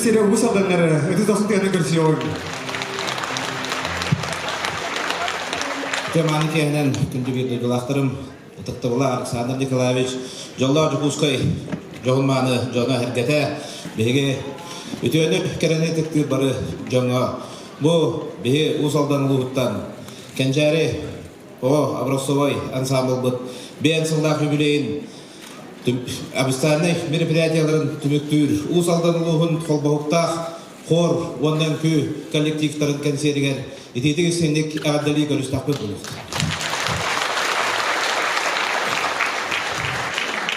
сири уус алданнары ытыс дохсун тыаны көрсүөҕүҥ. Теманы киэһэнэн күндү биир дойдулаахтарым ытыктабыла Александр Николаевич дьоллоох Дьокуускай дьоһун мааны дьоно эргэтэ биһиги үтүөнү кэрэни ытыктыыр бары дьоҥҥо бу биһи Уус Алдан улууһуттан Кэнчээри оҕо образцовай ансамблбыт биэн сыллаах юбилейын официальнай мероприятияларын түмүктүүр Уус Алдан улууһун холбоһуктаах хор уонна үҥкүү коллективтарын кэнсиэригэр итиитик истиҥник эҕэрдэлии көрүстэхпит буолуохтара.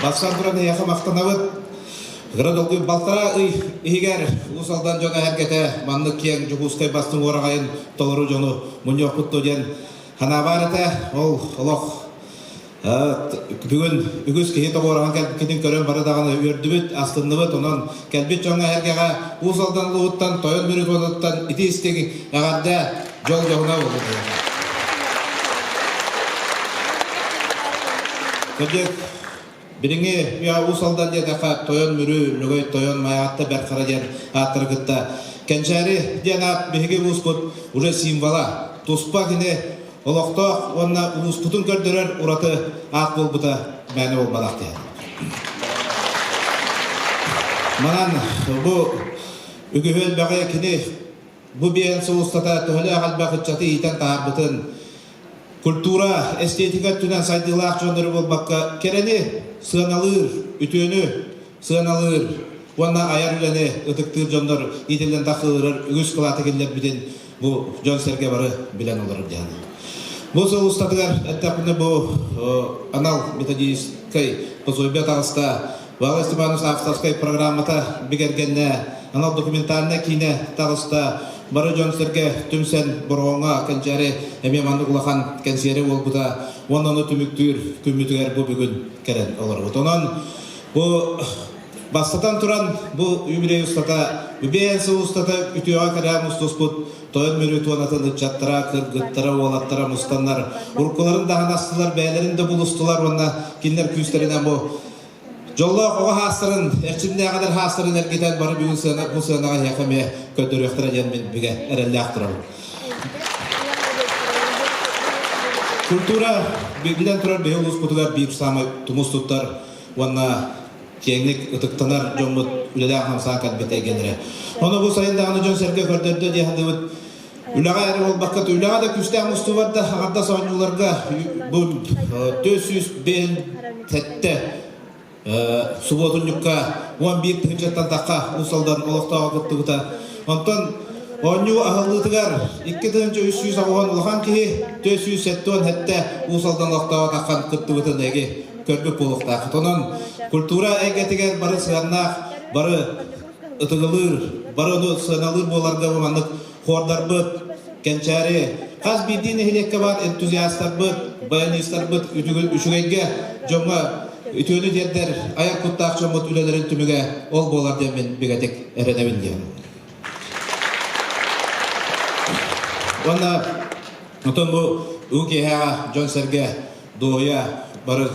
Бастан туран эйиэхэ махтанабыт. Кыра долгуй балтараа ый иһигэр Уус Алдан дьоно эһэргэтэ маннык киэҥ Дьокуускай бастыҥ уораҕайын толору дьону мунньуохпут дуо диэн санаабаар этэ. Ол олох Бүгүн үгүс киһи тоҕуораһан кэлбиккитин көрөн бары даҕаны үөрдүбүт, астынныбыт. Онон кэлбит дьоҥҥо эһэргэҕэ Уус Алдан улууһуттан Тойон Мүрү туонуттан ити истиҥ эҕэрдэ дьол дьоһуна буолбут. Кырдьык, билиҥҥи үйэ Уус Алдан диэтэххэ Тойон Мүрү, Лөгөй Тойон, Майаҕатта Бэрт Хара диэн ааттары кытта Кэнчээри диэн аат биһиги улууспут уже символа. Туспа кини олохтоох уонна улууспутун көрдөрөр ураты аат буолбута мээнэ буолбатах диэн. Манан бу үгүһү элбэҕи кини бу биэн сыл устата төһөлөөх элбэх ыччаты иитэн таһаарбытын культура, эстетика өттүнэн сайдыылаах дьоннору буолбакка кэрэни сыаналыыр, үтүөнү сыаналыыр уонна айар үлэни ытыктыыр дьоннор иитиллэн тахсыыларыгар үгүс кылааты киллэрбитин бу дьон-сэргэ бары билэн олорор диэн. Бу сыл устатыгар эттэхпинэ бу анал методическай пособие таҕыста, Валерий Степанович авторскай программата бигэргэннэ, анал документальнай киинэ таҕыста, бары дьон-сэргэ түмсэн Бороҕоҥҥо кэнчээри эмиэ маннык улахан кэнсиэри буолбута уонна ону түмүктүүр күммүтүгэр бу бүгүн кэлэн олоробут. Онон Бу бастатан туран бу юбилей устата, үбээн сыл устата үтүөҕэ кэрээн мустуспут Тойон Мүрү туонатын ыччаттара, кыргыттара, уолаттара мустаннар, уруккуларын даһан астылар, бэйэлэрин да булустулар уонна кинилэр күүстэринэн бу дьоллоох оҕо хаастарын, эрчимнээҕэлэр хаастарын эргитэн бары бүгүн сыана, бу сыанаҕа эһиэхэ эмиэ көрдөрүөхтэрэ диэн мин бигэ эрэллээх турабын. Культура биллэн турар биһи улууспутугар биир саамай тумус туттар уонна киэҥник ытыктанар дьоммут үлэлээх-хамсаан кэлбит эйгэлэрэ. Ону бу сайын даҕаны дьон-сэргэ көрдөрдө дии саныыбыт. Үлэҕэ эрэ буолбакка, үлэҕэ да күүстээх мустубар да аҥардас оонньууларга бу 457 субуотунньукка 11 тыһыынчаттан тахха Уус Алдан олохтооҕо кыттыбыта. Онтон оонньуу аһыллыытыгар 2380 улахан киһи 477 Уус Алдан олохтооҕо таххан кыттыбытын эги көрбүт буолуохтааххыт. Онон культура эйгэтигэр бары сыаннаах, бары ытыгылыыр, бары ону сыаналыыр буоларга бу маннык хуордарбыт, кэнчээри, хас биирдии нэһилиэккэ баар энтузиастарбыт, баянистарбыт үчүгэйгэ дьоҥҥо үтүөнү тиэрдэр айар куттаах дьоммут үлэлэрин түмүгэ ол буолар диэн мин бигэтик эрэнэбин диэн. Уонна отон бу уу киэһэҕэ дьон-сэргэ дуоһуйа бары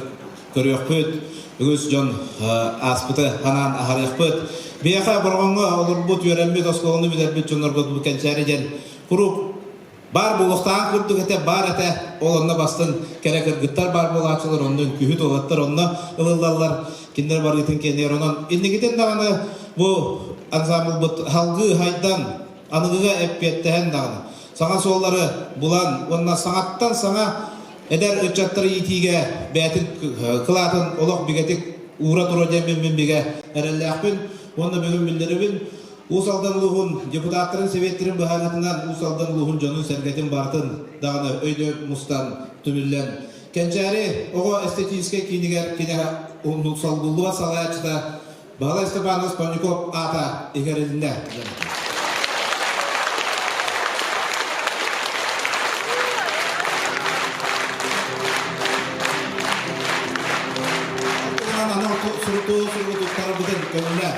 көрүөхпүт, үгүс дьон ааспыты санаан аһарыахпыт. Биһиэхэ Бороҕоҥҥо олорбут, үөрэммит, оскуоланы бүтэрбит дьоннорго бу кэнчээри диэн куруук баар буолуохтааҕын курдук этэ, баар этэ. Ол онно бастын кэрэ кыргыттар баар буолааччылар, онно үҥкүүһүт уолаттар онно ылыллаллар, кинилэр барыытын кэннигэр. Онон инникитин даҕаны бу ансамблбыт салгыы хайдан, аныгыга эппиэттэһэн даҕаны саҥа суоллары булан уонна саҥаттан саҥа эдэр ыччаттары иитиигэ бэйэтин кылаатын олох бигэтик уура туруо диэн мин бигэ эрэллээхпин уонна бүгүн биллэрибин Уус Алдан улууһун депутаттарын сэбиэттэрин быһаарыытынан Уус Алдан улууһун дьонун-сэргэтин барытын даҕаны өйдө мустан түмүллэн Кэнчээри оҕо эстетическэй киинигэр кини солбуллубат салайааччыта Баһылай Степанович Панюков аата иҥэрилиннэ. Анал сурутуу суругу туттарбытын көҥүлэ.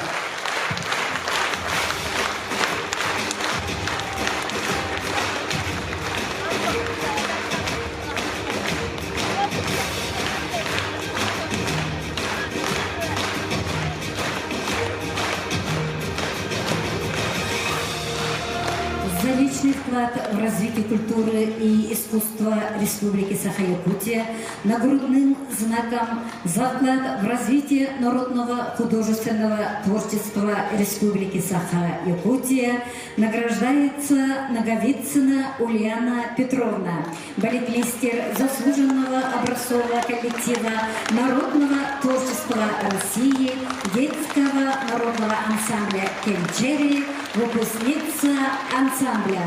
Отличный вклад в развитие культуры и искусства Республики Саха-Якутия нагрудным знаком за вклад в развитие народного художественного творчества Республики Саха-Якутия награждается Наговицына Ульяна Петровна, балетмейстер заслуженного образцового коллектива народного творчества России, детского народного ансамбля «Кенчери», выпускница ансамбля.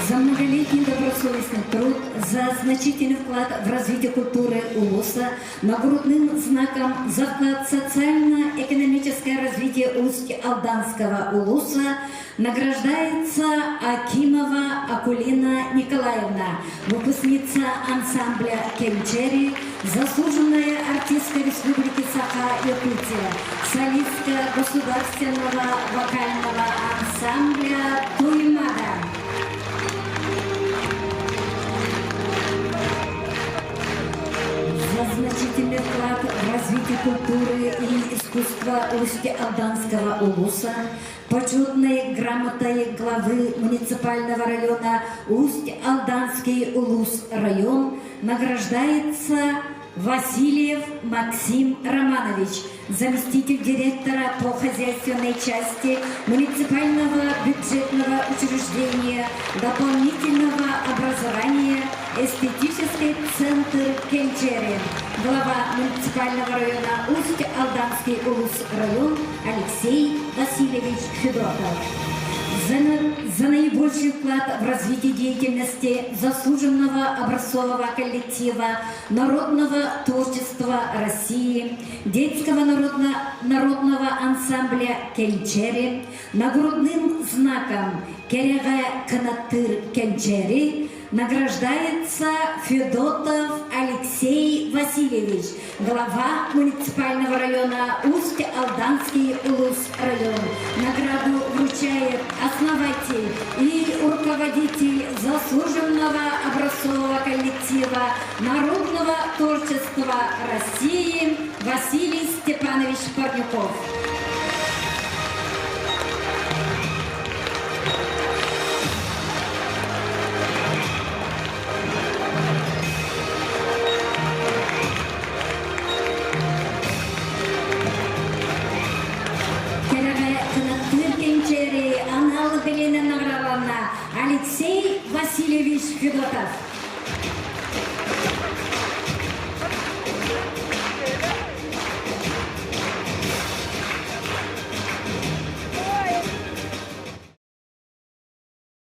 За многолетний добросовестный труд, за значительный вклад в развитие культуры Улуса, нагрудным знаком за вклад в социально-экономическое развитие Усть-Алданского Улуса награждается Акимова Акулина Николаевна, выпускница ансамбля «Кенчери», заслуженная артистка Республики Саха-Якутия, солистка государственного вокального ансамбля «Туймада». За значительный вклад в развитие культуры и искусства Усть-Алданского улуса почетной грамотой главы муниципального района Усть-Алданский улус район награждается Васильев Максим Романович, заместитель директора по хозяйственной части муниципального бюджетного учреждения дополнительного образования «Эстетический центр Кенчери», глава муниципального района Усть-Алданский улус район Алексей Васильевич Федотов. За, за наибольший вклад в развитие деятельности заслуженного образцового коллектива народного творчества России, детского народно, народного ансамбля «Кенчери», нагрудным знаком «Кэрэҕэ кынаттыыр Кэнчээри» награждается Федотов Алексей Васильевич, глава муниципального района Усть-Алданский Улус район. Награду вручает основатель и руководитель заслуженного образцового коллектива народного творчества России Василий Степанович Парнюков. Кэрэҕэ кынаттыыр Кэнчээри анал бэлиэнэн наҕарааланна Алексей Васильевич Федотов.